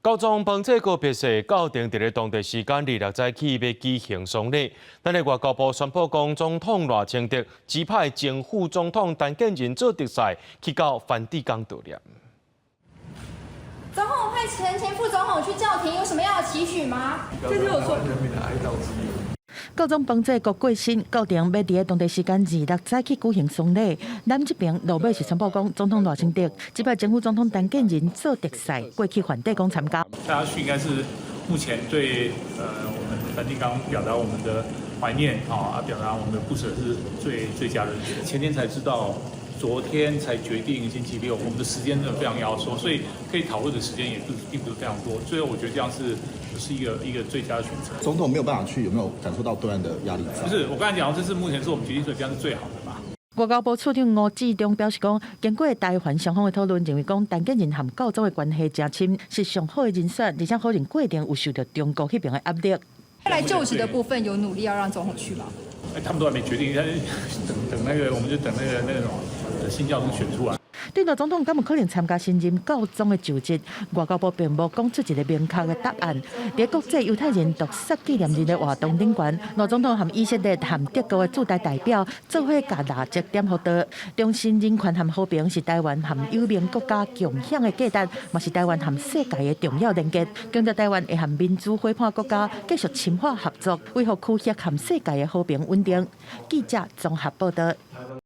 教宗方濟各別世教廷佇咧當地時間二六早起欲舉行喪禮。咱的外交部宣布講，總統賴清德指派前副總統陳建仁做特使去到梵蒂岡悼念。總統派前前副總統去教廷，有什麼樣的期許嗎？這就是我說人民的哀悼之意。教宗方濟各過身，教廷欲佇咧當地時間二六早起舉行喪禮。咱這邊落尾是宣布講，總統賴清德指派前副總統陳建仁做特使過去梵蒂岡參加。大家去應該是目前對我們梵蒂岡表達我們的懷念啊，表達我們的不捨是最最佳人選。前天才知道，昨天才決定星期六，我們的時間真的非常壓縮，所以可以討論的時間也不並不是非常多。最後我覺得這樣是一個最佳的選擇。總統沒有辦法去，有沒有感受到對岸的壓力？不是，我剛才講，這是目前是我們決定，所以這樣是最好的嘛。外交部次長吳志中表示講，經過台梵雙方的討論，認為講陳建仁和教宗的關係誠深，是上好的人選，而且可能過程有受到中國彼邊的壓力。來就職的部分有努力要讓總統去嗎？哎，他們都還沒決定，等等那個，我們就等那個什麼新教宗選出來。對賴總統敢有可能參加新任教宗的就職？外交部並無講出一個明確的答案。佇國際猶太人屠殺紀念日的活動頂懸，賴總統和以色列和德國的駐台代表做伙共蠟燭點予燭。重申人權和和平是台灣和友盟國家共享的價值，嘛是台灣和世界的重要連結。強調台灣會和民主伙伴國家繼續深化合作，維護區域和世界的和平穩定。記者綜合報道。